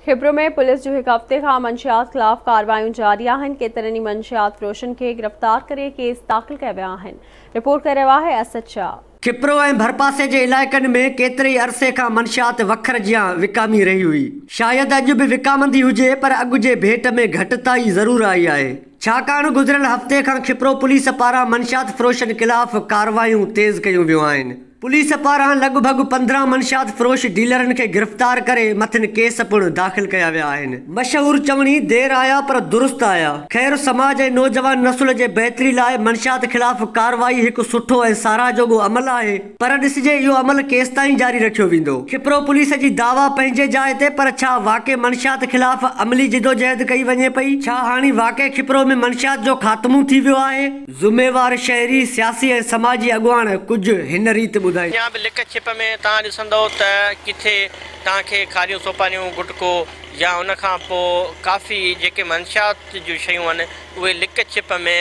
Khipro ۾ police جون هڪ هفتي کان منشيات خلاف ڪارروايون جاري آهن، ڪيترن ئي منشيات فروشن کي گرفتار ڪري ڪيس داخل ڪيا ويا آهن، رپورٽ ڪري رهيو آهي اسد شاهه. کپرو ۽ ڀرپاسي جي علائقن ۾ ڪيتري ئي عرصي کان منشيات وکر جيان وڪامي رهي هئي، شايد اڄ به وڪامندي هجي پر اڳ جي ڀيٽ ۾ گهٽتائي ضرور آئي آهي، ڇاڪاڻ گذريل هفتي کان کپرو پوليس پاران منشيات فروشن خلاف ڪارروايون تيز ڪيون ويون آهن. پوليس پاران لڳ ڀڳ 15 منشيات فروش ڊيلرن کي گرفتار ڪري مٿن ڪيس پڻ داخل ڪيا ويا آهن. مشهور چوڻي دير آيا پر درست آيا. خير سماج ۽ نوجوان نسل جي بهتري لاء منشيات خلاف ڪارروائي هڪ سٺو ۽ ساراهه جوڳو عمل آهي پر ڏسجي اهو عمل ڪيستائين جاري رکيو ويندو. کپرو پوليس جي دعويٰ پنهنجي جاء تي پر ڇا واقعي منشيات خلاف عملي جدوجهد ڪئي وڃي پئي؟ ڇا هاڻي واقعي کپرو ۾ منشيات جو خاتمو ٿي ويو آهي؟ ذميوار شهري، سياسي ۽ سماجي اڳواڻ ڪجهه هن ريت ٻڌائين. اڃا به لڪ ڇپ ۾ توهان ڏسندؤ ته ڪٿي توهان کي کاريون سوپاريون، گٽڪو يا ان کان پوء ڪافي جيڪي منشيات جون شيون آهن اهي لڪ ڇپ ۾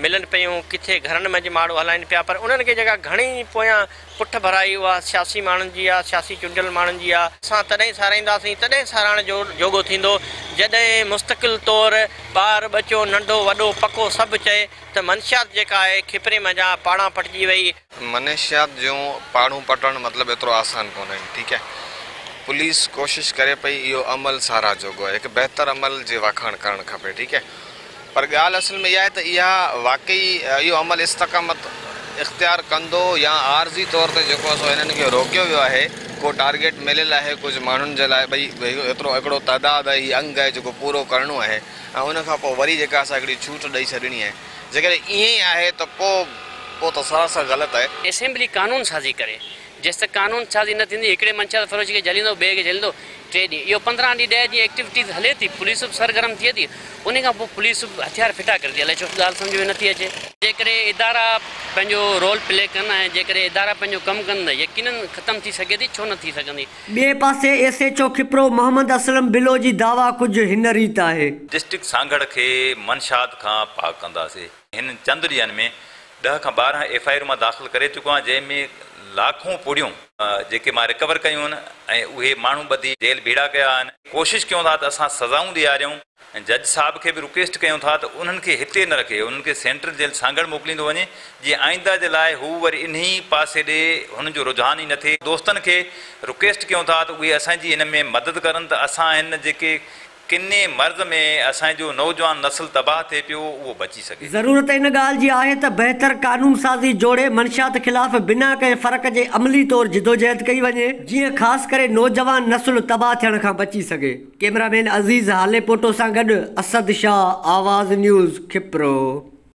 ملن پيون، ڪٿي گهرن منجهه ماڻهو هلائين پيا پر انهن کي جيڪا گهڻي پويان پٺ ڀرائي اها سياسي ماڻهن جي آ، سياسي چونڊيل ماڻهن جي آ. اسان تڏهن ساراهينداسين، تڏهن ساراهڻ جو جوڳو ٿيندو، جڏهن مستقل طور ٻار ٻچو، ننڍو وڏو، پڪو سڀ چئي ته منشيات جيڪا آهي کپري منجهان پاڙان پٽجي وئي. منشيات جون پاڙون پٽڻ مطلب ايترو آسان ڪونهي، ٺيڪ آهي، پوليس ڪوشش ڪري پئي اهو عمل ساراهه جوڳو آهي، هڪ بهتر عمل جي واکاڻ ڪرڻ کپي، ٺيڪ آهي. پر ڳالهه اصل ۾ اها آهي ته اها واقعي اهو عمل استقامت اختيار ڪندو يا عارضي طور تي جيڪو آهي سو هنن کي روڪيو ويو آهي، ڪو ٽارگيٽ مليل آهي ڪجهه ماڻهن جي لاء ڀئي ايترو هڪڙو تعداد آهي هي انگ آهي جيڪو پورو ڪرڻو آهي ۽ ان کان پوء وري جيڪا سا هڪڙي ڇوٽ ڏئي ڇڏڻي آهي جيڪڏهن ائين ئي آهي ته پوء پوء ته سراسر غلط آهي. اسيمبلي قانون سازي ڪري جيستائين قانون سازي نه ٿيندي هڪڙي منشيات فروش کي جهليندو ٻئي کي جهليندو ٽي ڏينهن اهو 15 ڏينهن 10 ڏينهن ايڪٽيوٽيز هلي ٿي پوليس به سرگرم ٿئي ٿي انهي کان پوء پوليس به هٿيار ڦٽا ڪري ٿي الائي ڇو ڳالهه سمجهه ۾ نٿي اچي. جيڪڏهن ادارا پنهنجو رول پلي ڪن ۽ جيڪڏهن ادارا پنهنجو ڪم ڪن ته يقينن ختم ٿي سگهي ٿي ڇو نه ٿي سگهندي. ٻئي پاسي S H O Khipro Muhammad Aslam Balo جي دعويٰ ڪجهه هن ريت آهي. ڊسٽرڪٽ سانگهڙ کي منشيات کان پاڪ ڪنداسي. هن چند ڏينهن ۾ 10 کان 12 ايف I آرون مان داخل ڪري چڪو آهيان جنهن ۾ لاکون پڙيون جيڪي مان رڪور ڪيون آهن ۽ اهي ماڻهو ٻڌي جيل ڀيڙا ڪيا آهن. ڪوشش ڪيون ٿا ته اسان سزائون ڏياريون ۽ جج صاحب کي به رڪويسٽ ڪيون ٿا ته انهن کي هتي نه رکي انهن کي سينٽرل جيل سانگهڙ موڪليندو وڃي جيئن آئنده جي لاء هو وري انهي پاسي ڏي هنن جو رجحان ئي نه ٿئي. دوستن کي رڪويسٽ ڪيون ٿا ته اهي اسان جي هن ۾ مدد ڪرن ته اسان هن جيڪي ڪني مرض ۾ اسان جو نوجوان نسل تباهه ٿئي پيو اهو بچي سگهي. ضرورت ان ڳالهه جي آهي ته بهتر قانون سازي جوڙي منشيات خلاف بنا ڪنهن فرق جي عملي طور جدوجهد ڪئي وڃي جيئن خاص ڪري نوجوان نسل تباهه ٿيڻ کان بچي سگهي. ڪئميرا مين عزيز هاليپوٽو سان گڏ اسد شاهه، آواز نيوز، کپرو.